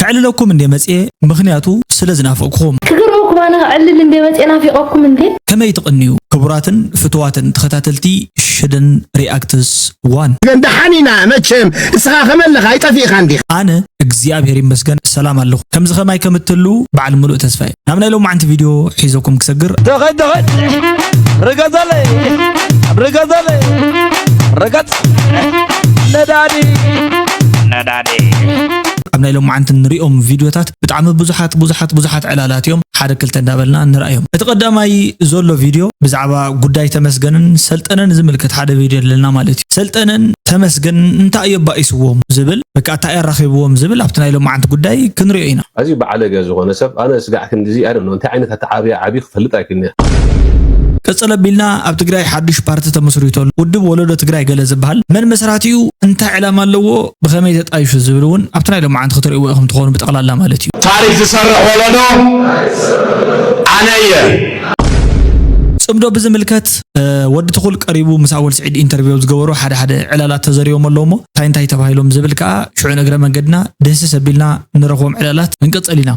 ከዕልለኩም እንደ መጽኤ፣ ምኽንያቱ ስለ ዝናፈቅኩም። ክገርመኩም ኣነ ከዕልል እንደ መጽኤ ናፊቐኩም እንደ። ከመይ ትቕንዩ ክቡራትን ፍቱዋትን ተኸታተልቲ ሽደን ሪኣክትስ ዋን? ደሓን ኢና መቸም፣ እስኻ ከመለኻ ኣይጠፊእኻን ዲኻ? ኣነ እግዚኣብሔር ይመስገን ሰላም ኣለኹ። ከምዚ ኸማይ ከም እትህሉ በዓል ምሉእ ተስፋ እየ። ናብ ናይ ሎማዓንቲ ቪድዮ ሒዘኩም ክሰግር። ተኸድ ተኸድ ርገጸለይ ርገጸለይ ርገጽ ነዳዲ ነዳዲ። ኣብ ናይ ሎማዓንቲ ንሪኦም ቪድዮታት ብጣዕሚ ብዙሓት ብዙሓት ብዙሓት ዕላላት እዮም። ሓደ ክልተ እንዳበልና ንርኣዮም። እቲ ቀዳማይ ዘሎ ቪድዮ ብዛዕባ ጉዳይ ተመስገንን ሰልጠነን ዝምልከት ሓደ ቪድዮ ኣለና ማለት እዩ። ሰልጠነን ተመስገን እንታይ እዩ ኣባኢስዎም ዝብል፣ በቃ እንታይ ኣራኺብዎም ዝብል ኣብቲ ናይ ሎማዓንቲ ጉዳይ ክንሪኦ ኢና። ኣዝዩ በዓለገ ዝኾነ ሰብ፣ ኣነ ስጋዕ ክንድዚ፣ I don't know፣ እንታይ ዓይነት ኣተዓብያ ዓብዩ ክፈልጥ ኣይክእልን እየ። ቀጽል ኣቢልና ኣብ ትግራይ ሓዱሽ ፓርቲ ተመስሪቱ ኣሎ። ውድብ ወለዶ ትግራይ ገለ ዝበሃል። መን መስራቲኡ፣ እንታይ ዕላማ ኣለዎ፣ ብኸመይ ተጣይሹ ዝብል እውን ኣብቲ ናይ ሎማዓንቲ ክትርእይዎ ኢኹም ትኾኑ ብጠቕላላ ማለት እዩ። ታሪክ ዝሰርሕ ወለዶ ኣነ እየ። ጽምዶ ብዝምልከት፣ እ፣ ወዲ ትኹል ቀሪቡ ምስ ኣወል ስዒድ ኢንተርቪው ዝገበሩ ሓደ ሓደ ዕላላት ተዘሪቦም ኣለዉ እሞ፣ እንታይ እንታይ ተባሂሎም ዝብል ከኣ ሽዑ ንእግረ መንገድና ደስስ ኣቢልና ንረኽቦም ዕላላት ክንቅጽል ኢና።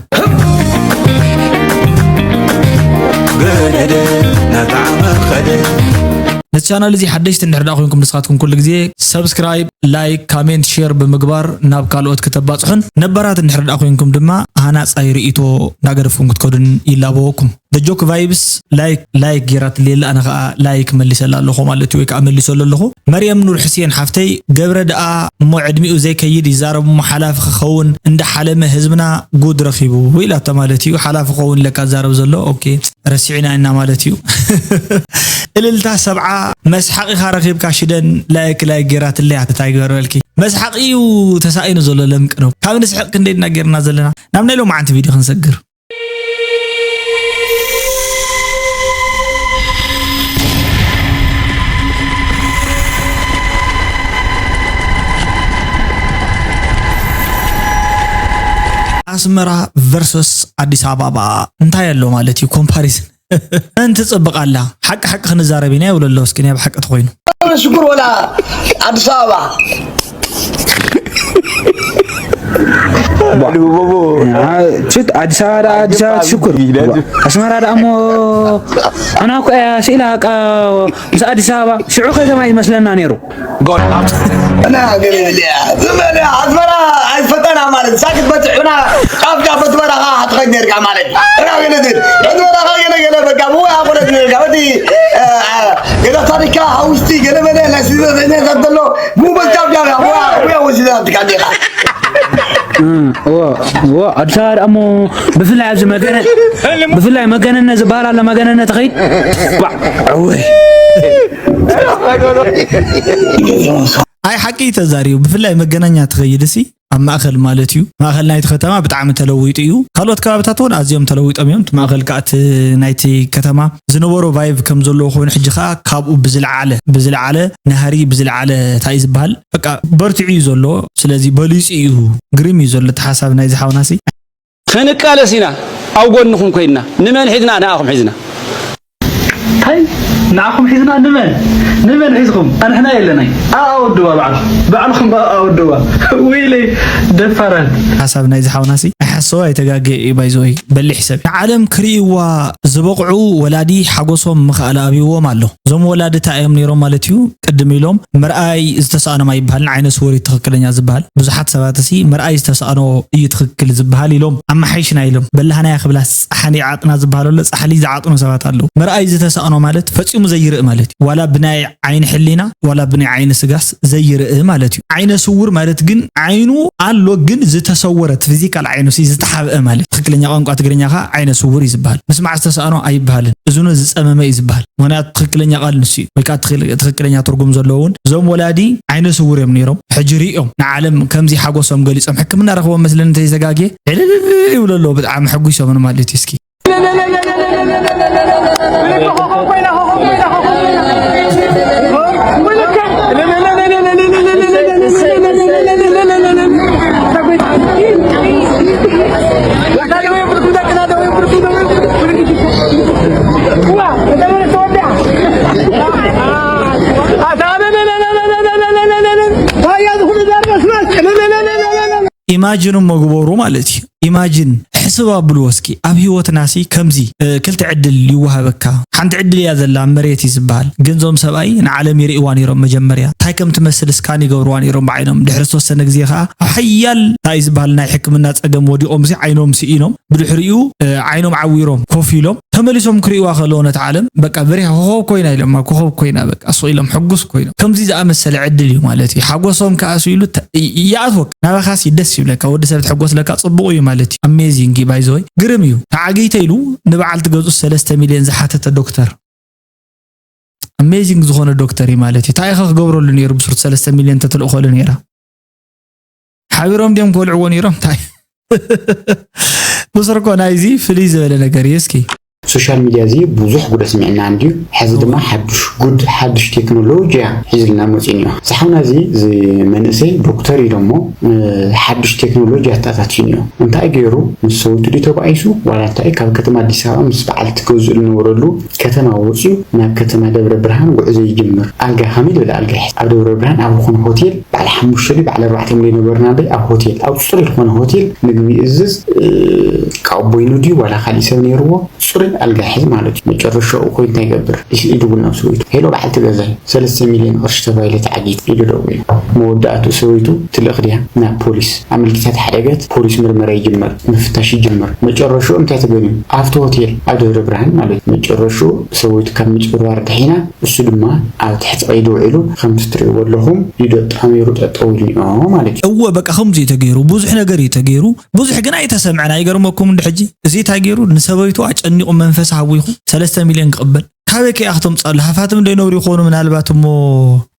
ገደደ ናጣዕመ ኸደ። ነቲ ቻናል እዚ ሓደሽቲ እንድሕር ደኣ ኮይንኩም ንስኻትኩም ኩሉ ግዜ ሰብስክራይብ፣ ላይክ፣ ካሜንት፣ ሼር ብምግባር ናብ ካልኦት ክተባጽሑን ነባራት እንድሕር ደኣ ኮይንኩም ድማ ሃናጻይ ርእይቶ እናገደፍኩም ክትከዱን ይላበወኩም። The Joke Vibes ላይክ፣ ላይክ ጌራትለይ ኣላ፣ ኣነ ኸኣ ላይክ መሊሰላ ኣለኹ ማለት እዩ፣ ወይ ከኣ መሊሰሉ ኣለኹ። መርየም ኑር ሕሴን ሓፍተይ፣ ገብረ ደኣ እሞ ዕድሚኡ ዘይከይድ ይዛረብ እሞ ሓላፊ ክኸውን እንዳሓለመ ህዝብና ጉድ ረኺቡ ኢላቶ ማለት እዩ። ሓላፊ ክኸውን ለካ ዛረብ ዘሎ። ኦኬ፣ ረሲዕና ኢና ማለት እዩ። እልልታ ሰብዓ። መስሓቒኻ ረኺብካ ሽደን ላይክ ላይክ ጌራትለይ ኣትታ ይግበርበልኪ። መስሓቒ እዩ ተሳኢኑ ዘሎ ለምቅነው። ካብ ንስሕቕ ክንደይ ኢና ጌርና ዘለና። ናብ ናይ ሎማዓንቲ ቪድዮ ክንሰግር። ኣስመራ ቨርሰስ ኣዲስ ኣበባ እንታይ ኣሎ ማለት እዩ? ኮምፓሪዝን መን ትጽብቕ ኣላ? ሓቂ ሓቂ ክንዛረብ ኢና ይብሎ ኣሎ። እስኪ ናይ ብሓቂ ተኾይኑ። ሽጉር ወላ ኣዲስ ኣበባ። ችት ኣዲስ ኣበባ ደኣ ኣዲስ ኣበባ ትሽኩር። ኣስመራ ደኣ እሞ ኣና እኮ እያ ስኢላ በቃ ምስ ኣዲስ ኣበባ ሽዑ ከተማ ይመስለና ነይሩ። ጎል ኣውት። እና ገለ ገለ ዝመለ ኣስመራ ኣይፈጠና ማለት ሳክት በትሑና ጫፍ ጫፍ በትበራኻ ክትኸድ ነርካ ማለት። እና ገለ ዝብል በትበራኻ ገለ ገለ በቃ ብኡ ኣቑረት ነርካ። በቲ፣ እ፣ እ፣ ገለ ታሪካ ሃውስቲ ገለ መለ ናይ ስደተኛታት ዘሎ ብኡ በጫፍ ጫፍ ያ፣ ብኡ፣ ብኡ ወሲዳ ትካ ዲኻ። እም፣ እዎ፣ እዎ፣ ኣዲስ ኣበባ ደኣ እሞ ብፍላይ ኣብዚ መገነ-፣ ብፍላይ መገነነ ዝበሃል ኣሎ፣ መገነነ ትኸይድ። ዋ፣ እወይ። ኣይ፣ ሓቂ እዩ ተዛሪቡ። ብፍላይ መገናኛ ትኸይድ እሲ ኣብ ማእኸል ማለት እዩ። ማእኸል ናይቲ ከተማ ብጣዕሚ ተለዊጡ እዩ። ካልኦት ከባብታት እውን ኣዝዮም ተለዊጦም እዮም። እቲ ማእኸል ከዓ እቲ ናይቲ ከተማ ዝነበሮ ቫይብ ከም ዘለዎ ኮይኑ፣ ሕጂ ከዓ ካብኡ ብዝለዓለ፣ ብዝለዓለ ናህሪ፣ ብዝለዓለ እንታይ እዩ ዝበሃል፣ በቃ በርቲዑ እዩ ዘሎ። ስለዚ በሊፁ እዩ። ግርም እዩ ዘሎ እቲ ሓሳብ ናይዚ ሓውናሲ። ክንቃለስ ኢና ኣብ ጎንኹም ኮይንና። ንመን ሒዝና? ንኣኹም ሒዝና። እንታይ? ንኣኹም ሒዝና ንመን? ንመን ሒዝኹም? ኣንሕና የለናይ። ኣኣወድዋ ባዕልኹም። ባዕልኹም ኣኣወድዋ። ዊለይ ደፋራት። ሓሳብ ናይዚ ሓውናሲ ኣይሓሰወ ኣይተጋገየ እዩ ባይዘወይ። በሊሕ ሰብ። ንዓለም ክርእይዋ ዝበቕዑ ወላዲ ሓጎሶም ምኽኣል ኣብይዎም ኣሎ። እዞም ወላዲ እንታይ እዮም ነይሮም ማለት እዩ? ቅድም ኢሎም ምርኣይ ዝተሳእኖም ኣይበሃልን፣ ዓይነ ስውር እዩ ትኽክለኛ ዝበሃል። ብዙሓት ሰባት እሲ ምርኣይ ዝተሳእኖ እዩ ትኽክል ዝበሃል ኢሎም ኣመሓይሽና ኢሎም። በላህናያ ክብላ ጻሕሊ ዓጥና ዝበሃል ኣሎ፣ ጻሕሊ ዝዓጥኑ ሰባት ኣለዉ። ምርኣይ ዝተሳእኖ ማለት ፈጺሙ ዘይርኢ ማለት እዩ። ዋላ ብናይ ዓይኒ ሕሊና፣ ዋላ ብናይ ዓይኒ ስጋስ ዘይርኢ ማለት እዩ። ዓይነ ስውር ማለት ግን ዓይኑ ኣሎ ግን ዝተሰወረት ፊዚካል ዓይኑ ሲ ዝተሓብአ ማለት። ትኽክለኛ ቋንቋ ትግርኛ ኸኣ ዓይነ ስውር እዩ ዝበሃል። ምስማዕ ዝተሳእኖ ኣይበሃልን። እዝኑ ዝጸመመ እዩ ዝበሃል። ምኽንያቱ ትኽክለኛ ቃል ንሱ እዩ። ወይ ከኣ ትኽክል-፣ ትኽክለኛ ትርጉም ዘለዎ እውን እዞም ወላዲ ዓይነ ስውር እዮም ነይሮም። ሕጂ ሪኦም ንዓለም ከምዚ ሓጎሶም ገሊጾም ሕክምና ረኽቦም መስለኒ እንተይዘጋግየ ዕልልልል ይብሉ ኣለዉ። ብጣዕሚ ሕጒሶምን ማለት እዩ። እስኪ ኢማጂን እሞ ግበሩ ማለት እዩ። ኢማጂን ሕስብ ኣብሉ እስኪ። ኣብ ህይወትናሲ ከምዚ፣ እ፣ ክልተ ዕድል ይወሃበካ። ሓንቲ ዕድል እያ ዘላ፣ መሬት እዩ ዝበሃል። ግን እዞም ሰብኣይ ንዓለም ይርእይዋ ነይሮም መጀመርያ። እንታይ ከም ትመስል ስካን ይገብርዋ ነይሮም ብዓይኖም። ድሕሪ ዝተወሰነ ግዜ ከኣ ኣብ ሓያል እንታይ እዩ ዝበሃል ናይ ሕክምና ጸገም ወዲቖም ሲ ዓይኖም ስኢኖም። ብድሕሪኡ፣ እ፣ ዓይኖም ዓዊሮም ኮፍ ኢሎም። ተመሊሶም ክርእይዋ ከለዉ ነታ ዓለም በቃ በሪሃ ኮኾብ ኮይና ኢሎም፣ ኮኾብ ኮይና በቃ ስቕ ኢሎም ሕጉስ ኮይኖም። ከምዚ ዝኣመሰለ ዕድል እዩ ማለት እዩ። ሓጎሶም ከኣ ስኢሉ ተ-፣ ይ-፣ ይኣትወካ። ናባኻሲ ደስ ይብለካ። ወዲ ሰብ ትሕጎስ ለካ ጽቡቕ እዩ ማለት እዩ። ኣሜዚንግ እዩ ባይ ዘ ወይ። ግርም እዩ። ተዓጊተ ኢሉ ንበዓልቲ ገዝኡ ሰለስተ ሚልዮን ዝሓተተ ዶክተር። ኣሜዚንግ ዝኾነ ዶክተር እዩ ማለት እዩ። እንታይ ኢኻ ክገብረሉ ነይሩ ብስሩ ሰለስተ ሚልዮን ተትልእኸሉ ነይራ? ሓቢሮም ድዮም ክበልዕዎ ነይሮም? እንታይ? ብስርኮ ናይዚ ፍልይ ዝበለ ነገር እዩ። እስኪ። ሶሻል ሚድያ እዚ ብዙሕ ጉድ ኣስሚዕና እንድዩ። ሕዚ ድማ ሓዱሽ ጉድ፣ ሓዱሽ ቴክኖሎጂያ ሒዝልና መፂኡ እኒኦ። እዚ ሓውና እዚ፣ እዚ መንእሰይ ዶክተር እዩ ደሞ፣ እ፣ ሓዱሽ ቴክኖሎጂ ኣተኣታትዩ እኒኦ። እንታይ ገይሩ? ምስ ሰበይቱ ድዩ ተባኢሱ? ዋላ እንታይ? ካብ ከተማ ኣዲስ ኣበባ ምስ በዓልቲ ገዝኡ ዝነበረሉ ከተማ ወፂኡ ናብ ከተማ ደብረ ብርሃን ጉዕዞ ይጅምር። ኣልጋ ከመይ ዝበለ ኣልጋ ይሕዝ? ኣብ ደብረ ብርሃን ኣብ ዝኾነ ሆቴል በዓል ሓሙሽተ ድዩ በዓል ኣርባዕተ ሚልዮን ነበርና በይ ኣብ ሆቴል፣ ኣብ ፅሩይ ዝኾነ ሆቴል ምግቢ ይእዝዝ። እ፣ ካብ ኣቦይኑ ድዩ ዋላ ካሊእ ሰብ ነይርዎ? ፅሩይ ኣልጋ ይሕዝ ማለት እዩ። መጨረሻኡ ኮይኑ እንታይ ይገብር? ኢስ-፣ ይድውል ናብ ሰበይቱ። ሄሎ በዓልቲ ገዛይ፣ ሰለስተ ሚልዮን ቅርሺ ተባሂለ ተዓጊት። ኢዱ ደዊሉ። መወዳእቱ ሰበይቱ ትልእኽ ድያ? ናብ ፖሊስ ኣመልኪታ ተሓደገት። ፖሊስ ምርመራ ይጅመር፣ ምፍታሽ ይጅመር። መጨረሻኡ እንታይ ተገንዩ? ኣብቲ ሆቴል ኣብ ደብረ ብርሃን ማለት እዩ። መጨረሻኡ ሰበይቱ ካብ ምጭብርባር ድሒና፣ እሱ ድማ ኣብ ትሕቲ ቀይዲ ውዒሉ፣ ከምቲ ትርእይዎ ኣለኹም፣ ኢዱ ኣጣሚሩ ጠጠው ኢሉ እኒኦ ማለት እዩ። እወ፣ በቃ ከምዚ እዩ ተገይሩ። ብዙሕ ነገር እዩ ተገይሩ። ብዙሕ ግን ኣይተሰምዐን። ኣይገርመኩም እንዲ ሕጂ? እዚ እንታይ ገይሩ? ንሰበይቱ ኣጨኒቑ መንፈሳ ሃዊኹ ሰለስተ ሚልዮን ክቕበል። ካበይ ከ እያ ክተምፅኣሉ? ሃፋትም ዶ ይነብሩ ይኾኑ? ምናልባት እሞ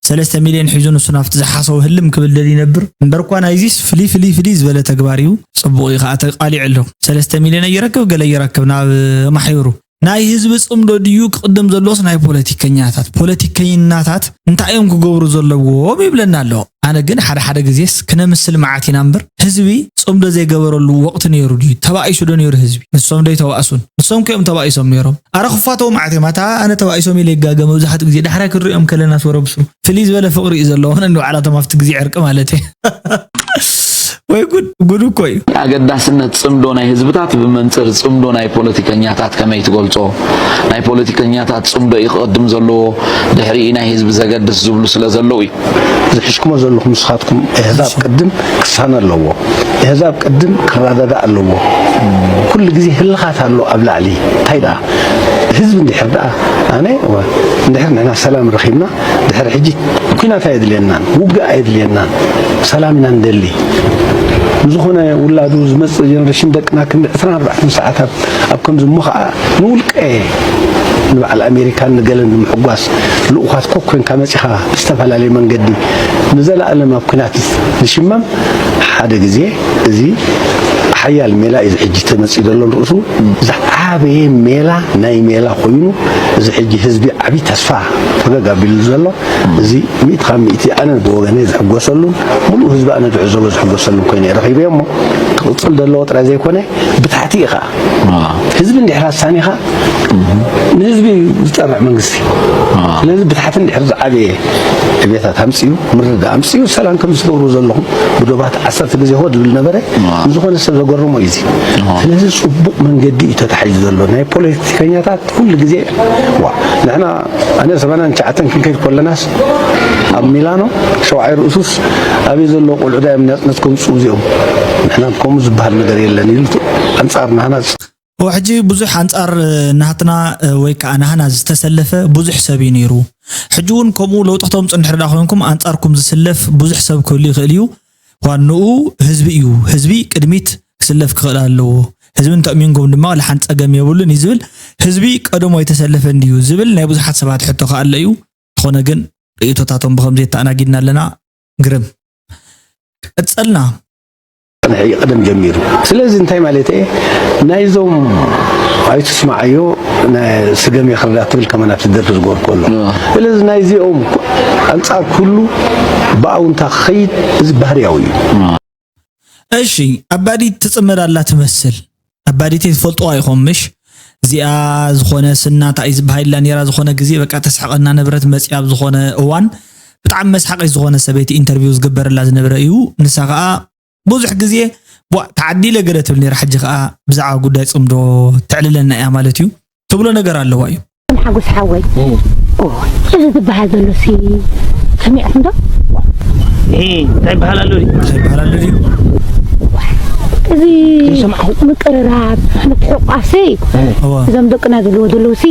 ሰለስተ ሚልዮን ሒዙ ንሱ ናብቲ ዝሓሰቦ ህልም ክብል ደልዩ ይነብር። እምበር እኳ ናይዚስ ፍልይ ፍልይ ፍልይ ዝበለ ተግባር እዩ። ፅቡቕ እዩ ከዓ ተቃሊዑ ኣሎ። ሰለስተ ሚልዮን ኣይረክብ፣ ገለ ይረክብ ናብ ማሕበሩ። ናይ ህዝቢ ፅምዶ ድዩ ክቕድም ዘሎስ ናይ ፖለቲከኛታት? ፖለቲከኛታት እንታይ እዮም ክገብሩ ዘለዎም ይብለና ኣሎ። ኣነ ግን ሓደ ሓደ ግዜስ ክነምስል መዓት ኢና እምበር፣ ህዝቢ ፅምዶ ዘይገበረሉ ወቕቲ ነይሩ ድዩ? ተባኢሱ ዶ ነይሩ ህዝቢ? ንሶም ዶ ኣይተባእሱን? ንሶም ከ እዮም ተባኢሶም ነይሮም። ኣረ ክፋተው መዓት እዮም። ኣታ ኣነ ተባኢሶም ኢለ ይጋገ መብዛሕትኡ ግዜ። ዳሕራይ ክንሪኦም ከለናስ ወረ ብስሩ ፍልይ ዝበለ ፍቕሪ እዩ ዘለዎም ነንባዕላቶም ኣብቲ ግዜ ዕርቂ ማለት እዩ። ወይ ጉድ፣ ጉድ እኮ እዩ። ኣገዳስነት ጽምዶ ናይ ህዝብታት ብመንጽር ጽምዶ ናይ ፖለቲከኛታት ከመይ ትገልጾ? ናይ ፖለቲከኛታት ጽምዶ እዩ ክቕድም ዘለዎ፣ ድሕሪኡ ናይ ህዝቢ ዘገድስ ዝብሉ ስለ ዘለዉ እዩ። ዝሕዝኩሞ ዘለኹም ንስኻትኩም፣ ኣህዛብ ቅድም ክሳነ ኣለዎ፣ ኣህዛብ ቅድም ክረዳዳእ ኣለዎ። ኩሉ ግዜ ህልኻት ኣሎ ኣብ ላዕሊ። እንታይ ደኣ? ህዝቢ እንድሕር ደኣ፣ ኣነ፣ እወ፣ እንድሕር ንሕና ሰላም ረኺብና፣ ድሕሪ ሕጂ ኲናት ኣየድልየናን፣ ውግእ ኣየድልየናን፣ ሰላም ኢና ንደሊ። ንዝኾነ ውላዱ ዝመጽእ ጀነሬሽን ደቅና ክንዲ ዕስራን ኣርባዕተን ሰዓት ኣብ፣ ኣብ ከምዚ እሞ ኸዓ ንውልቀ ንበዓል ኣሜሪካን ንገለን ንምሕጓስ ልኡኻት ኮክ ኮይንካ መጺኻ ብዝተፈላለየ መንገዲ ንዘለኣለም ኣብ ኲናት ንሽመም ሓደ ግዜ እዚ ሓያል ሜላ እዩ እዚ ሕጂ ተመጺኡ ዘሎ ንርእሱ። ዝዓበየ ሜላ ናይ ሜላ ኮይኑ እዚ ሕጂ ህዝቢ ዓብዪ ተስፋ ፈገግ ኣቢሉ ዘሎ እዚ ሚእቲ ካብ ሚእቲ ኣነ ብወገነይ ዝሕጎሰሉን ምሉእ ህዝቢ ኣነ ዝዕዘቦ ዝሕጎሰሉን ኮይነ ረኺበዮ እሞ ክቕጽል ዘለዎ ጥራይ ዘይኮነ ብታሕቲ ኢኻ ህዝቢ እንድሕር ኣሳኒኻ ንህዝቢ ዝጠርዕ መንግስቲ። ስለዚ ብታሕቲ እንድሕር ዝዓበየ ዕቤታት ኣምፅኡ፣ ምርዳእ ኣምፅኡ፣ ሰላም ከም ዝገብሩ ዘለኹም ብዶባት ዓሰርተ ግዜ ሆ ዝብል ነበረ። ንዝኾነ ሰብ ዘገርሞ እዩ እዚ። ስለዚ ፅቡቕ መንገዲ እዩ ተታሒዙ ዘሎ። ናይ ፖለቲከኛታት ኩሉ ግዜ፣ ዋ፣ ንሕና፣ ኣነ ሰማንያን ትሽዓተን ክንከይድ ከለናስ ኣብ ሚላኖ ሸውዓይ ርእሱስ ኣበይ ዘሎ ቆልዑ ዳዮም ናፅነት ከምፅኡ እዚኦም። ንሕና ከምኡ ዝበሃል ነገር የለን ኢሉ ኣንፃር ናህና ኦ፣ ሕጂ ብዙሕ ኣንጻር፣ እ፣ ናትና፣ እ፣ ወይ ከኣ ናህና ዝተሰለፈ ብዙሕ ሰብ እዩ ነይሩ። ሕጂ እውን ከምኡ ለውጢ ክተምጹ እንድሕር ደኣ ኮይንኩም ኣንጻርኩም ዝስለፍ ብዙሕ ሰብ ክህሉ ይኽእል እዩ። ዋንኡ ህዝቢ እዩ። ህዝቢ ቅድሚት ክስለፍ ክኽእል ኣለዎ። ህዝቢ እንተእሚንኩም ድማ ልሓን ጸገም የብሉን እዩ ዝብል። ህዝቢ ቀደሙ ኣይተሰለፈን ድዩ ዝብል ናይ ብዙሓት ሰባት ሕቶ ከኣ ኣሎ እዩ። ዝኾነ ግን ርእይቶታቶም ብኸምዚ የተኣናጊድና ኣለና። ግርም። ቀጸልና። ጸንሐ እዩ ቀደም ጀሚሩ። ስለዚ እንታይ ማለት እየ? ናይዞም ኣይትስማዓዮ ናይ ስገም የኽርዳ ትብል ከማን ኣብቲ ደርፊ ዝገበርኩ ኣሎ። ስለዚ ናይዚኦም ኣንጻር ኩሉ ብኣውንታ ክኸይድ እዚ ባህርያዊ እዩ። እሺ፣ ኣባዲት ትጽመድ ኣላ ትመስል። ኣባዲት ትፈልጥዋ ኢኹም ምሽ? እዚኣ ዝኾነ ስና እንታይ እዩ ዝበሃል ኢላ ነይራ፣ ዝኾነ ግዜ በቃ ተስሕቐና ነበረት መጺኣ ኣብ ዝኾነ እዋን። ብጣዕሚ መስሓቒት ዝኾነ ሰበይቲ ኢንተርቪው ዝግበረላ ዝነበረ እዩ። ንሳ ኸኣ ብዙሕ ግዜ፣ "ቧ፣ ተዓዲለ ገለ" ትብል ነይራ። ሕጂ ከኣ ብዛዕባ ጉዳይ ጽምዶ ተዕልለና እያ ማለት እዩ ትብሎ ነገር ኣለዋ እዩ። ሓጎስ ሓወይ፣ ኦ፣ እዚ ዝበሃል ዘሎ ሲ ሰሚዕኩም ዶ? እ፣ እንታይ ይበሃል ኣሎ ድዩ? እንታይ ይበሃል ኣሎ ድዩ? እዚ ይሰማዕኹ። ምቅርራብ፣ ምትሕቋሲ፣ እ። እዋ። እዞም ደቅና ዘለዎ ዘለዉ ሲ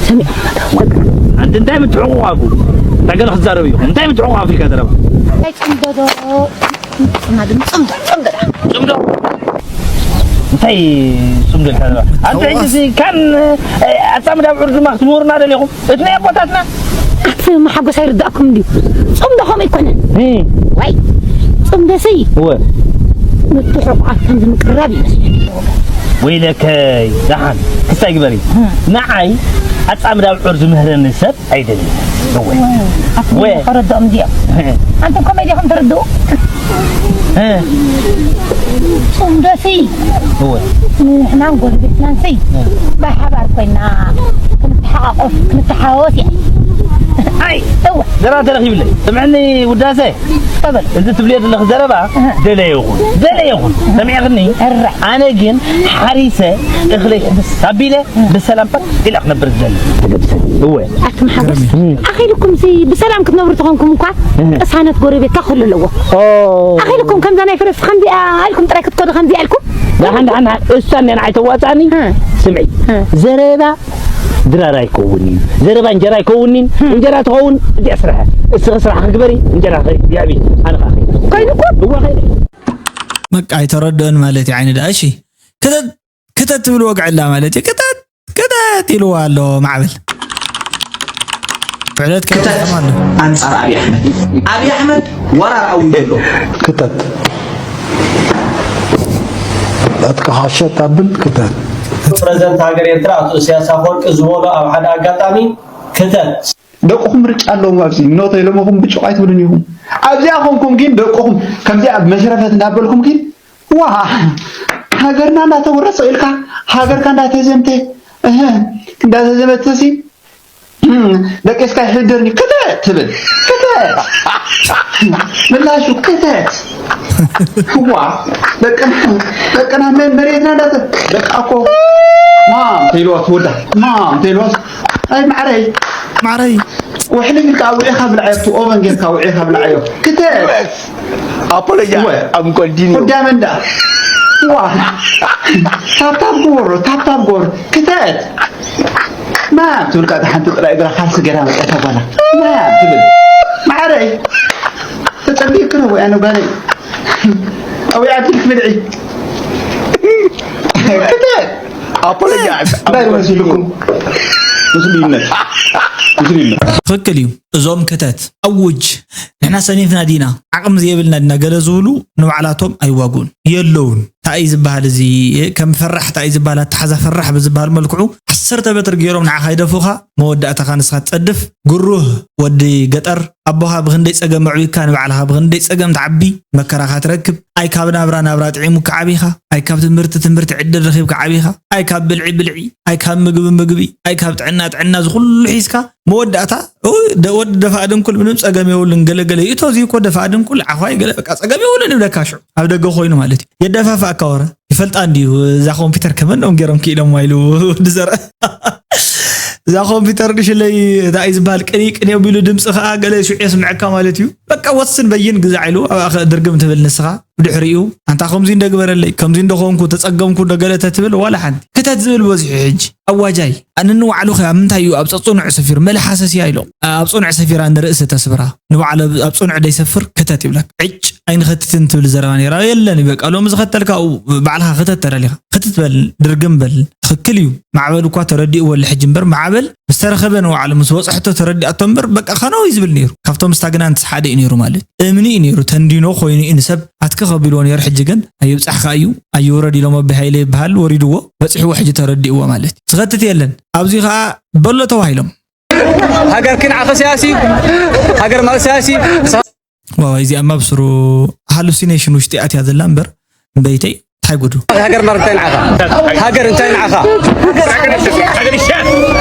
ሰሚዕኩም ዶ? ኣንቲ እንታይ ምትሕቑቓፉ? እንታይ ገለ ክዛረብ እዩ? እንታይ ምትሕቑቓፍ ኢልካ ዘረባ? እንታይ ጽምዶ ዶ? ጽምዶ ዶ? ጽምዶ ዶ? ጽምዶ? እንታይ ጽምዶ ኢልካ ዘረባ? ኣንቲ ሕጂ ሲ ካን፣ እ፣ ኣጻምዳ ኣብዑር ድማ ክትምህሩና ደሊኹም? እቲ ናይ ኣቦታትና ኣቲ መሓጎስ ኣይርዳእኩም እንድዩ። ጽምዶ ከምኡ ኣይኮነን። እ። ዋይ፣ ጽምዶሲ እወ። ምትሕቑቓፍ ከምዚ ምቅርራብ ይመስለኒ። ወይለከይ፣ ደሓን ክስታይ ግበሪ። እ። ንዓይ ኣጻምዳ ኣብዑር ዝምህረኒ ሰብ ኣይደልን። እወ። ኣቲ ወ- ከረድኦም እንድዮም። እ። ኣንቱም ከመይ ዲኹም ትርድኡ? እ። ጽምዶሲ እወ። ንሕናን ጎረቤትናንሲ እ። ብሓባር ኮይና ክንተሓቃቆፍ፣ ክንተሓዋወስ እያ። ኣይ፣ እወ። ዘረባ ተረኺብለይ። ስምዕኒ ውዳሰ። ተበል። እዚ ትብልዮ ዘለኺ ዘረባ እ። ደለ ይኹን፣ ደለ ይኹን። ሰሚዕኽኒ? እረ። ኣነ ግን ሓሪሰ እኽለይ ሕብስ ኣቢለ ብሰላም ፐክ ኢለ ክነብር ዝደሊ። እወ። ኣቲ መሓጎስ፣ እም። ኣኺልኩም ሲ ብሰላም ክትነብሩ ተኾንኩም እኳ እህ። ቅሳነት ጎረቤትካ ክህሉ ኣለዎ። ኦ። ኣኺልኩም ከምዛ ናይ ፈረስ ከምዚኣ ኢልኩም ጥራይ ክትከዱ ከምዚኣ ኢልኩም? ደሓን፣ ደሓን፣ ደሓን። እሳ እንደ ንዓይ ተዋጽኣኒ። እህ። ስምዒ። እህ። ዘረባ ድራር ኣይከውንን። ዘረባ እንጀራ ኣይከውንን። እህ። እንጀራ ትኸውን እዚኣ ስራሐ። እስኺ ስራሕ ክግበሪ፣ እንጀራ ኸ-፣ ያቢ፣ ኣነ ኸ-፣ ኮይኑ እኮ። እዋ ኸይደ። በቃ ኣይተረድኦን ማለት እዩ ዓይኒ ደኣ። እሺ። ክተ-፣ ክተት ትብል ወግዕላ ማለት እዩ። ክተት፣ ክተት ኢልዋ ኣሎ ማዕበል። ብዕለት ክተት ከይሰማ ኣሎ። ኣንጻር ኣብይ ኣሕመድ። ኣብይ ኣሕመድ ወራር ኣውጅ ኣሎ። ክተት። ዕጥቅኻ ሸጥ ኣብል ክተት። ፕረዚደንት ሃገር ኤርትራ ኣቶ ኢሳያስ ኣፈወርቂ ዝበሎ ኣብ ሓደ ኣጋጣሚ፣ ክተት። ደቅኹም ምርጫ ኣለዎም ኣብዚ። ኖተ ኢሎምኹም ብጩቕ ኣይትብሉን ኢኹም። ኣብዚኣ ኮንኩም ግን ደቅኹም ከምዚኣ መሽረፈት እንዳበልኩም ግን፣ ዋ፣ ሃገርና እንዳተወረሰ ኢልካ፣ ሃገርካ እንዳተዘምተ፣ እህ፣ እንዳተዘመተሲ፣ እም፣ ደቂስካ ይሕደርኒ፣ ክተት ትብል። ክተት። ምላሹ ክተት። ዋ፣ ደቅና፣ ደቅና መ-፣ መሬትና እንዳተ-፣ ደቃ እኮ ማም ተይልዋ ትወዳ። ማም ተይልዋ። ኣይ ማዕረይ። ማዕረይ። ውሕሊ ኢልካ ውዒኻ ብልዓዮ፣ ኣብቲ ኦቨን ጌርካ ውዒኻ ብልዓዮ። ክተት። ኣፖሎጃ እወ። ኣም ኮንቲኒ። ወዳ መንዳ። ዋ። ታብታብ ጎሮ፣ ታብታብ ጎሮ። ክተት። ማም ትብል ቃ ሓንቲ ጥራይ እግራ ካልሲ ገይራ መጽኣታ ጓላ። ማም ትብል። ማዕረይ። ተጸቢእክ ነው ወይ ኣነ ጓለይ? ኣውያ ትልክ ብልዒ። ክተት። ኣፖሎጃ እንታይ ይመስልኩም? ምስሉይነት። ምስሉይነት። ትኽክል እዩ። እዞም ክተት፣ ኣውጅ፣ ንሕና ሰኒፍና ዲና፣ ዓቕሚ ዘየብልና ዲና ገለ ዝብሉ ንባዕላቶም ኣይዋግኡን። የለውን። እንታይ እዩ ዝበሃል እዚ፣ ከም ፈራሕ እንታይ እዩ ዝበሃል፣ ኣተሓዛ ፈራሕ ብዝበሃል መልክዑ ዓሰርተ በትሪ ገይሮም ንዓኻ ይደፉኻ፣ መወዳእታኻ ንስኻ ትጸድፍ። ግሩህ ወዲ ገጠር፣ ኣቦኻ ብኽንደይ ጸገም ኣዕቢካ ንባዕልኻ ብኽንደይ ጸገም ትዓቢ፣ መከራኻ ትረክብ። ኣይ ካብ ናብራ ናብራ ጥዒሙካ ዓቢኻ፣ ኣይ ካብ ትምህርቲ ትምህርቲ ዕድል ረኺብካ ዓቢኻ፣ ኣይ ካብ ብልዒ ብልዒ፣ ኣይ ካብ ምግቢ ምግቢ፣ ኣይ ካብ ጥዕና ጥዕና፣ እዚ ኩሉ ሒዝካ መወዳእታ፣ ኡ፣ ደ-፣ ወዲ ደፋ ድንኩል ምንም ጸገም የብሉን፣ ገለ ገለ ይእቶ፣ እዚ እኮ ደፋ ድንኩል፣ ዓዃይ ገለ፣ በቃ ጸገም የብሉን ይብለካ ሽዑ። ኣብ ደገ ኮይኑ ማለት እዩ። የደፋፍኣካ ወረ። ይፈልጣ እንድዩ፣ እዛ ኮምፒውተር ከመን እዮም ገይሮም ክኢሎማ ኢሉ ወዲ ዘርአ። እዛ ኮምፒውተር ንሽለይ እንታይ እዩ ዝበሃል ቅኒ ቅኒ ኣቢሉ ድምፂ ከዓ ገለ ሽዑ የስምዐካ ማለት እዩ። በቃ ወስን በይን ግዛዕ ኢሉ ኣብኣ ድርግም ትብል ንስኻ። ብድሕሪኡ ኣንታ ከምዚ እንደግበረለይ፣ ከምዚ እንደኾንኩ፣ ተፀገምኩ፣ እንደገለ ተትብል ዋላ ሓንቲ። ክተት ዝብል በዚሑ ሕጂ። ኣዋጃይ፣ ኣነ ንባዕሉ ኸ ኣብ ምንታይ እዩ ኣብ ፀፅኑዕ ሰፊሩ? መለ ሓሰስያ ኢሎም። ኣብ ፅኑዕ ሰፊራ ንርእሲ ተስብራ። ንባዕሉ ኣብ፣ ኣብ ጽኑዕ ደይሰፍር ክተት ይብለካ። ዕጭ ኣይንኸትትን ትብል ዘረባ ነይራ። የለን በቃ ሎሚ ዝኸተልካ ኣብኡ ባዕልኻ ክተት ተደሊኻ። ክትት በል፣ ድርግም በል። ትኽክል እዩ። ማዕበል እኳ ተረዲእዎ ኣሎ ሕጂ እምበር ማዕበል ምስ ተረኸበ ንባዕሉ ምስ በጽሐቶ ተረዲኣቶ እምበር በቃ ከነው እዩ ዝብል ነይሩ። ካብቶም ስታግናንትስ ሓደ እዩ ነይሩ ማለት። እምኒ እዩ ነይሩ። ተንዲኖ ኮይኑ እዩ ንሰብ ኣትከኽ ኣቢልዎ ነይሩ። ሕጂ ግን ኣይብጻሕካ እዩ፣ ኣይውረድ ኢሎም ኣቢ ሃይለ ይበሃል ወሪድዎ። በጺሕዎ ሕጂ ተረዲእዎ ማለት እዩ። ዝኸትት የለን። ኣብዚ ኸኣ በሎ ተባሂሎም። ሃገርክን ዓኸስያሲ፣ ሃገር ማእስያሲ። ዋው፣ እዚኣማ ብስሩ ሃሉሲኔሽን ውሽጢ ኣትያ ዘላ እምበር፣ እምበይተይ እንታይ ጉዱ? ሃገር ማለት እንታይ ንዓኻ? ሃገር እንታይ ንዓኻ?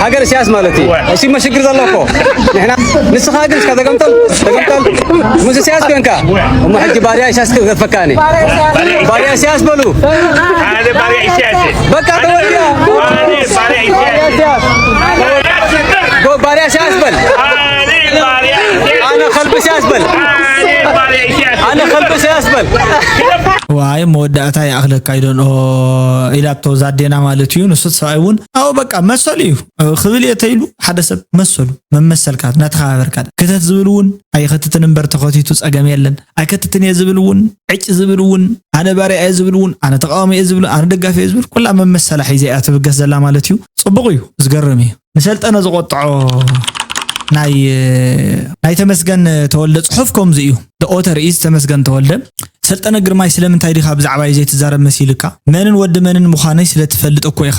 ሃገር እስያስ ማለት እዩ። እሺ መሽግር ዘሎ እኮ ንሕና ንስኻ ግን እስካ ተገምጠል ተገምጠል ምስ እስያስ ኮንካ እሞ ሕጂ ባርያ እስያስ ክገፈካኒ ባርያ እስያስ በሉ በቃ ተወዲያ ባርያ እስያስ በል ኣነ ከልቢ እስያስ በል ኣነ ከልቢ እስያስ በል ዋይ መወዳእታ ይኣኽለካ ይደንኦ ኢላቶ ዛዴና ማለት እዩ። ንሱ ሰብኣይ እውን ኣዎ በቃ መሰሉ እዩ ክብል እየ ተይሉ ሓደ ሰብ መሰሉ መመሰልካ ናተኸባበርካ ክተት ዝብል እውን ኣይኸትትን እምበር ተኸቲቱ ጸገም የለን። ኣይከትትን እየ ዝብል እውን ዕጭ ዝብል እውን ኣነ ባርያ እየ ዝብል እውን ኣነ ተቃዋሚ እየ ዝብል ኣነ ደጋፊ እየ ዝብል ኩላ መመሰላ ሒዘ እያ ትብገስ ዘላ ማለት እዩ። ጽቡቕ እዩ፣ ዝገርም እዩ። ንሰልጠነ ዝቆጥዖ ናይ ናይ ተመስገን ተወልደ ጽሑፍ ከምዚ እዩ። The author is ተመስገን ተወልደ። ሰልጠነ ግርማይ ስለምንታይ ዲኻ ብዛዕባይ ዘይትዛረብ መሲልካ? መንን ወዲ መንን ምዃነይ ስለ ትፈልጥ እኮ ኢኻ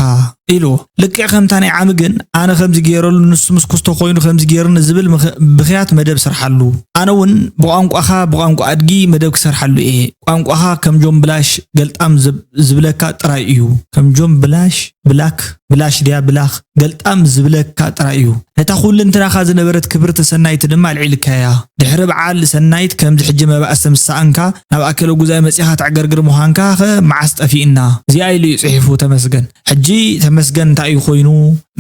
ኢልዎ። ልክዕ ከምታ ናይ ዓሚ ግን ኣነ ከምዚ ገይረሉ ንሱ ምስ ኩስቶ ኮይኑ ከምዚ ገይሩኒ ዝብል ምኽ- ብኽያት መደብ ስርሓሉ። ኣነ እውን ብቋንቋኻ ብቋንቋ ኣድጊ መደብ ክሰርሓሉ እየ። ቋንቋኻ ከም ጆን ብላሽ ገልጣም ዝብ- ዝብለካ ጥራይ እዩ። ከም ጆን ብላሽ ብላክ ብላሽ ድያ ብላኽ ገልጣም ዝብለካ ጥራይ እዩ። ነታ ኩልንትናኻ ዝነበረት ክብርቲ ሰናይት ድማ ኣልዒልካያ። ድሕሪ በዓል ሰናይት ከምዚ ሕጂ መባእሲ ምስ ሰኣንካ ናብ ኣከለ ጉዛይ መጺኻ ተዕገርግር ምዃንካ ኸ መዓስ ጠፊእና? እዚኣ ኢሉ እዩ ጽሒፉ ተመስገን። ሕጂ ተመስገን እንታይ እዩ ኮይኑ?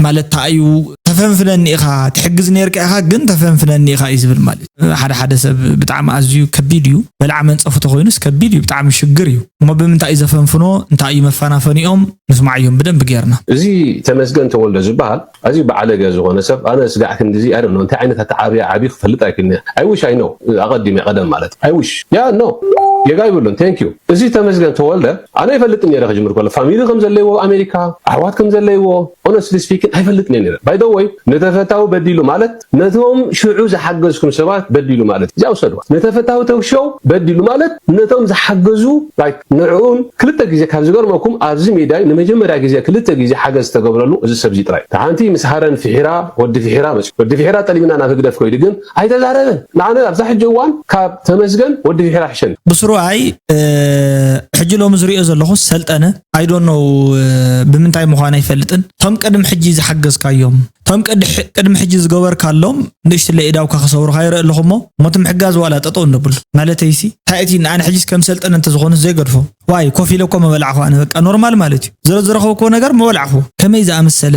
ማለት እንታይ እዩ? ተፈንፍነኒ ኢኻ፣ ትሕግዝ ነይርካ ኢኻ ግን ተፈንፍነኒ ኢኻ እዩ ዝብል ማለት እዩ። ሓደ ሓደ ሰብ ብጣዕሚ ኣዝዩ ከቢድ እዩ። በላዕ መንጸፉ ተኾይኑስ ከቢድ እዩ፣ ብጣዕሚ ሽግር እዩ። እሞ ብምንታይ እዩ ዘፈንፍኖ? እንታይ እዩ መፈናፈኒኦም? ንስማዓዮም ብደንቢ ጌርና። እዚ ተመስገን ተወልደ ዝበሃል ኣዝዩ በዓለገ ዝኾነ ሰብ ኣነ ስጋዕ ክንድዚ ኣይ ዶንት ኖ እንታይ ዓይነት ኣተዓብያ ዓብዩ ክፈልጥ ኣይክእልን እየ። I wish I know ኣቐዲመ ቀደም ማለት I wish yeah no ጌጋ ይብሉን thank you። እዚ ተመስገን ተወልደ ኣነ ኣይፈልጥን ነይረ ክጅምር ከሎ ፋሚሊ ከም ዘለይዎ ኣሜሪካ ኣሕዋት ከም ዘለይዎ honestly speaking ኣይፈልጥን እየ ነይረ። By the way ንተፈታዊ በዲሉ ማለት ነቶም ሽዑ ዝሓገዝኩም ሰባት በዲሉ ማለት እዚኣ ውሰድዋ። ንተፈታዊ ቶክ ሾው በዲሉ ማለት ነቶም ዝሓገዙ like ንዕኡን ክልተ ግዜ ካብ ዝገርመኩም ኣብዚ ሜድያይ ንመጀመርያ ግዜ ክልተ ግዜ ሓገዝ ዝተገብረሉ እዚ ሰብ እዚ ጥራይ። እታ ሓንቲ ምስ ሃረን ፍሒራ ወዲ ፍሒራ መጽዩ። ወዲ ፍሒራ ጠሊምና ናብ ህግደፍ ከይዱ ግን ኣይተዛረበን። ንዓነ ኣብዛ ሕጂ እዋን ካብ ተመስገን ወዲ ፍሒራ ይሕሸኒ። ብስሩኣይ ሕጂ ሎሚ ዝሪኦ ዘለኹ ሰልጠነ I don't know ብምንታይ ምዃኑ ኣይፈልጥን። እቶም ቅድሚ ሕጂ ዝሓገዝካዮም እቶም ቅድሚ ሕጂ ዝገበርካሎም ንእሽትለይ እዳውካ ክሰብሩኻ ይርኢ ኣለኹ እሞ ሞት ምሕጋዝ ዋላ ጠጠው እንብሉ ማለተይሲ እንታይ እቲ ንኣነ ሕጂስ ከም ሰልጠነ እንተዝኾኑስ ዘይገድፎ ዋይ ኮፍ ኢለ እኮ ምበላዕኹ ኣነ በቃ ኖርማል ማለት እዩ ዝረዝረኸብክዎ ነገር ምበላዕኹ ከመይ ዝኣመሰለ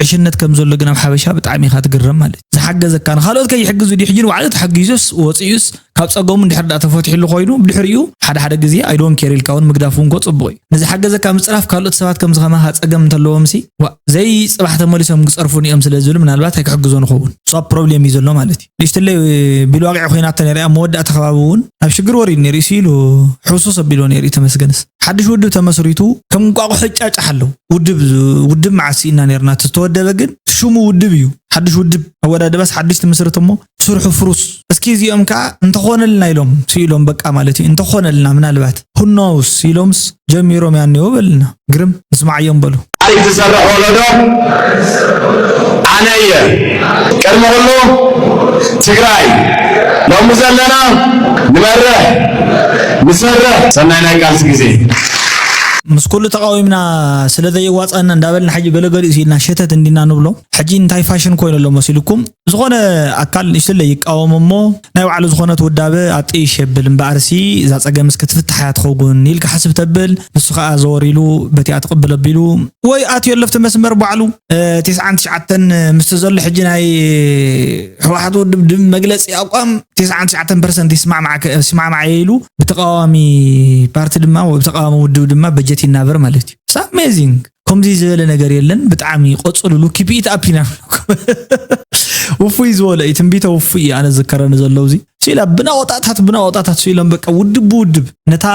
ዕሽነት ከም ዘሎ ግን ኣብ ሓበሻ ብጣዕሚ ኢኻ ትግረም ማለት እዩ ዝሓገዘካ ንኻልኦት ከይሕግዙ ድዩ ሕጂ ንባዕሉ ተሓጊዙስ ወፂኡስ ካብ ጸገሙ እንድሕር ደኣ ተፈቲሕሉ ኮይኑ ብድሕሪኡ ሓደ ሓደ ግዜ I don't care ኢልካ እውን ምግዳፍ እውን እኮ ጽቡቕ እዩ። ንዝሓገዘካ ምጽራፍ ካልኦት ሰባት ከምዚ ከማኻ ጸገም እንተለዎም ሲ ዋእ ዘይ ጽባሕ ተመሊሶም ክጸርፉኒ እዮም ስለ ዝብል ምናልባት ኣይክሕግዞን እኸውን። እሱ ኣብ ፕሮብሌም እዩ ዘሎ ማለት እዩ። ንእሽትለይ ቢል ዋቂዕ ኮይናቶ ነይራ እያ ኣብ መወዳእታ ከባቢ እውን ናብ ሽግር ወሪዱ ነይሩ እሱ ኢሉ ሕውሱስ ኣቢልዎ ነይሩ እዩ ተመስገንስ። ሓድሽ ውድብ ተመስሪቱ ከም እንቋቑሖ ይጫጫሕ ኣሎ። ውድብ ውድብ መዓስ ስኢና ነይርና እቲ ዝተወደበ ግን ሽሙ ውድብ እዩ። ሓድሽ ውድብ ኣወዳድባስ ሓድሽ ትምስርት እሞ ስርሑ ፍሩስ እስኪ እዚኦም ከዓ እንተኾነልና ኢሎም ስኢሎም በቃ ማለት እዩ እንተኾነልና ምናልባት who knows ኢሎምስ ጀሚሮም ያኔው በልና ግርም ንስማዓዮም በሉ። ታሪክ ዝሰርሕ ወለዶ ኣነ እየ ቅድሚ ኩሉ ትግራይ ሎሚ ዘለና ንመርሕ ንሰርሕ ሰናይ ናይ ቃልሲ ግዜ ምስ ኩሉ ተቃዊምና ስለ ዘየዋፃና እንዳበልና ሕጂ ገለገሊኡ ሲልና ሸተት እንዲና ንብሎ ሕጂ እንታይ ፋሽን ኮይኑ ኣሎ መሲልኩም ዝኾነ ኣካል ንእሽትለይ ይቃወም እሞ ናይ ባዕሉ ዝኾነት ውዳበ ኣጥይሽ የብል እምበኣርሲ እዛ ፀገምስ ክትፍታሕ እያ ትኸውን ኢልካ ሓስብ ተብል ንሱ ከዓ ዘወር ኢሉ በቲኣ ትቕብል ኣቢሉ ወይ ኣትዮ ኣለፍቲ መስመር ባዕሉ ቴስዓን ትሽዓተን ምስቲ ዘሎ ሕጂ ናይ ህወሓት ውድብ ድም መግለፂ ኣቋም ቴስዓን ትሽዓተን ፐርሰንት ይስማዕማዕ ኢሉ ብተቃዋሚ ፓርቲ ድማ ብተቃዋሚ ውድብ ድማ በጀት ይናበር ማለት እዩ ኣሜዚንግ ከምዚ ዝበለ ነገር የለን ብጣዕሚ ቆፅልሉ ኪፒኢት ኣፒና ውፉይ ዝበለ እዩ ትንቢተ ውፉይ እዩ ኣነ ዝከረኒ ዘለዉ እዚ ስኢላ ብናቆጣታት ብናቆጣታት ስኢሎም በቃ ውድብ ብውድብ ነታ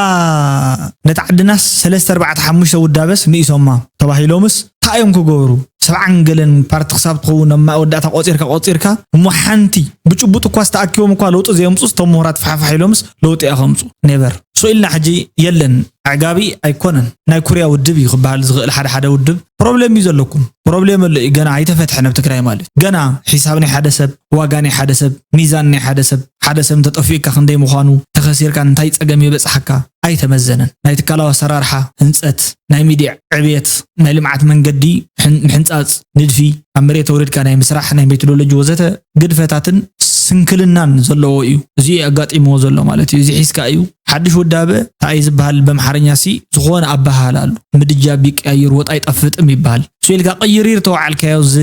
ነታ ዓድናስ ሰለስተ ኣርባዕተ ሓሙሽተ ውዳበስ ንኢሶማ ተባሂሎምስ እንታይ እዮም ክገብሩ ሰብዓን ገለን ፓርቲ ክሳብ ትኸውን ኣብ መወዳእታ ቆፂርካ ቆፂርካ እሞ ሓንቲ ብጭቡጥ እኳ ዝተኣኪቦም እኳ ለውጢ ዘየምፁ እቶም ምሁራት ፋሕፋሕ ኢሎምስ ለውጢ እያ ከምፁ ኔቨር ሶ ኢልና ሕጂ የለን ኣዕጋቢ ኣይኮነን ናይ ኩርያ ውድብ እዩ ክበሃል ዝኽእል ሓደ ሓደ ውድብ ፕሮብሌም እዩ ዘለኩም ፕሮብሌም ኣሎ እዩ ገና ኣይተፈትሐን ኣብ ትግራይ ማለት እዩ ገና ሒሳብ ናይ ሓደ ሰብ ዋጋ ናይ ሓደ ሰብ ሚዛን ናይ ሓደ ሰብ ሓደ ሰብ እንተጠፊኡካ ክንደይ ምዃኑ ተኸሲርካ እንታይ ፀገም ይበፅሓካ ኣይተመዘነን ናይ ትካላዊ ኣሰራርሓ ህንፀት ናይ ሚድያ ዕብየት ናይ ልምዓት መንገዲ ምሕንፃፅ ንድፊ ኣብ መሬት ኣውሪድካ ናይ ምስራሕ ናይ ሜቶዶሎጂ ወዘተ ግድፈታትን ስንክልናን ዘለዎ እዩ እዚ ኣጋጢምዎ ዘሎ ማለት እዩ እዚ ሒዝካ እዩ ሓድሽ ውዳበ እንታይ ዝበሃል በምሓርኛ ሲ ዝኾነ ኣበሃል ኣሎ ምድጃ ቢቀያይር ወጥ ኣይጠፍጥም ይበሃል እሱ ኢልካ ቀይሪር ተወዓልካዮ እዚ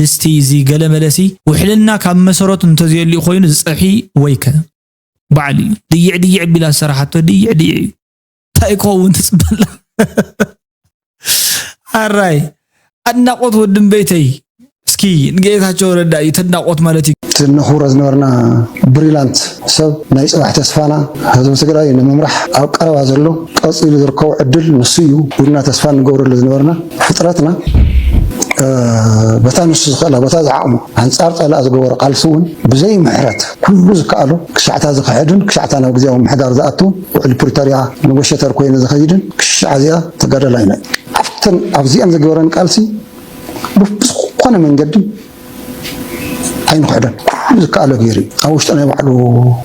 ድስቲ እዚ ገለመለሲ ውሕልና ካብ መሰረቱ እንተዘየልዩ ኮይኑ ዝፀብሒ ወይከ በዓል እዩ ድይዕ ድይዕ ቢላ ዝሰራሓቶ ድይዕ ድይዕ እዩ እንታይ ክኸውን ትፅበላ ኣራይ ኣድናቆት ወድም ቤተይ እስኪ ንጌታቸው ረዳ እዩ ተድናቆት ማለት እዩ እቲ ነኹብሮ ዝነበርና ብሪላንት ሰብ ናይ ፅባሕ ተስፋና ህዝቢ ትግራይ ንምምራሕ ኣብ ቀረባ ዘሎ ቀፂሉ ዝርከቡ ዕድል ንሱ እዩ ኢልና ተስፋ ንገብረሉ ዝነበርና ፍጥረትና በታ ንሱ ዝኽእላ በታ ዝዓቕሙ ኣንፃር ፀላእ ዝገበሮ ቃልሲ እውን ብዘይ ምሕረት ኩሉ ዝከኣሎ ክሻዕታ ዝኽሕድን ክሻዕታ ናብ ግዜያዊ ምሕዳር ዝኣቱ ውዕል ፕሪቶርያ ንጎሸተር ኮይኑ ዝኸይድን ክሻዕ እዚኣ ተጋደላይና ኣብተን ኣብዚኣን ዝገበረን ቃልሲ ብዝኾነ መንገዲ ኣይንኽሕዶን ኩሉ ዝከኣሎ ገይሩ ኣብ ውሽጢ ናይ ባዕሉ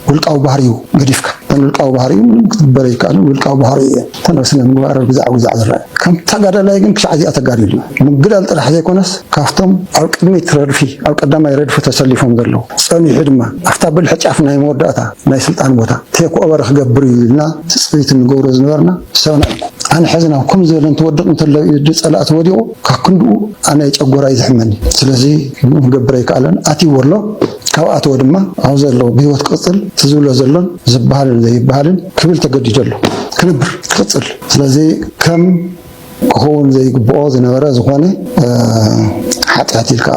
ውልቃዊ ባህሪኡ ገዲፍካ እተን ውልቃዊ ባህሪኡ ምንም ክትግበር ኣይከኣልን ውልቃዊ ባህሪኡ እየ እተን ኣብ ስነ ምግባር ግዛዕ ግዛዕ ዝረኣዩ ከም ተጋዳላይ ግን ክሻዕ እዚኣ ተጋዲሉ ምግዳል ጥራሕ ዘይኮነስ ካብቶም ኣብ ቅድሚት ረድፊ ኣብ ቀዳማይ ረድፊ ተሰሊፎም ዘለዉ ጸኒሑ ድማ ኣብታ ብልሒ ጫፍ ናይ መወዳእታ ናይ ስልጣን ቦታ ቴክ ኦቨር ክገብር እዩ ኢልና ትጽቢት እንገብሮ ዝነበርና ሰብና እዩ ኣነ ሕዚ ናብ ከም ዝበለ እንትወድቕ እንተሎ እዩ ጸላእቲ ወዲቑ ካብ ክንድኡ ኣነ ጨጎራ እዩ ዝሕመኒ ስለዚ ክገብር ኣይከኣለን ኣትይዎ ኣሎ ካብ ኣተወ ድማ ኣብ ዘሎ ብህይወት ክቕፅል እቲ ዝብሎ ዘሎን ዝበሃልን ዘይበሃልን ክብል ተገዲዱ ኣሎ ክነብር ክቕፅል ስለዚ ከም ክኸውን ዘይግብኦ ዝነበረ ዝኾነ ሓጢኣት ኢልካ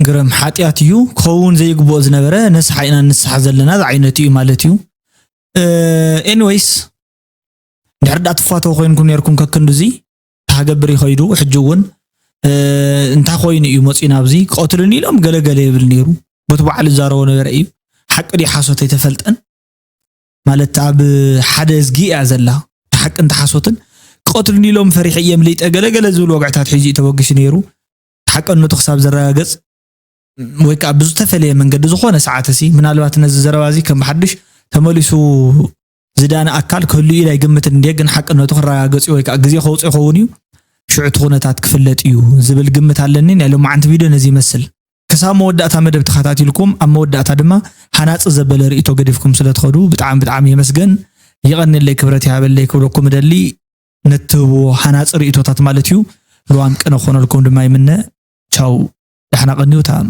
ግርም ሓጢኣት እዩ ክኸውን ዘይግብኦ ዝነበረ ንስሓ ኢና ንስሓ ዘለና ዝዓይነቱ እዩ ማለት እዩ ኤንወይስ ድሕሪ ዳ ትፋተው ኮይንኩም ነርኩም ከክንዱዚ ታገብር ይኸይዱ ሕጂ እውን እንታይ ኮይኑ እዩ መፂኡ ናብዚ ክቐትሉኒ ኢሎም ገለገለ ይብል ነይሩ በቲ በዓል ዝዛረቦ ነበረ እዩ ሓቂ ድዩ ሓሶት ኣይተፈልጠን ማለት ኣብ ሓደ እዝጊ እያ ዘላ ሓቅን ተሓሶትን ክቐትሉኒ ኢሎም ፈሪሐ እየ ምልይጠ ገለገለ ዝብል ወግዕታት ሒዙ እዩ ተበጊሱ ነይሩ ሓቀነቱ ክሳብ ዘረጋገፅ ወይ ከዓ ብዝተፈለየ መንገዲ ዝኾነ ሰዓት ሲ ምናልባት ነዚ ዘረባ እዚ ከም ብሓድሽ ተመሊሱ ዝዳነ ኣካል ክህሉ ኢለ ኣይግምትን እንድየ ግን ሓቅነቱ ክረጋገፅ እዩ ወይ ከዓ ግዜ ከውፅእ ይኸውን እዩ ሽዑ እቲ ኩነታት ክፍለጥ እዩ ዝብል ግምት ኣለኒ ናይ ሎማዓንቲ ቪድዮ ነዚ ይመስል ክሳብ መወዳእታ መደብ ተኸታቲልኩም ኣብ መወዳእታ ድማ ሃናፂ ዘበለ ርእቶ ገዲፍኩም ስለ ትኸዱ ብጣዕሚ ብጣዕሚ የመስገን የቐንለይ ክብረት ይሃበለይ ክብለኩም እደሊ ነትህብዎ ሃናፂ ርእቶታት ማለት እዩ ልዋም ቅነ ክኾነልኩም ድማ ይምነ ቻው ዳሕና ቀንዩ ታም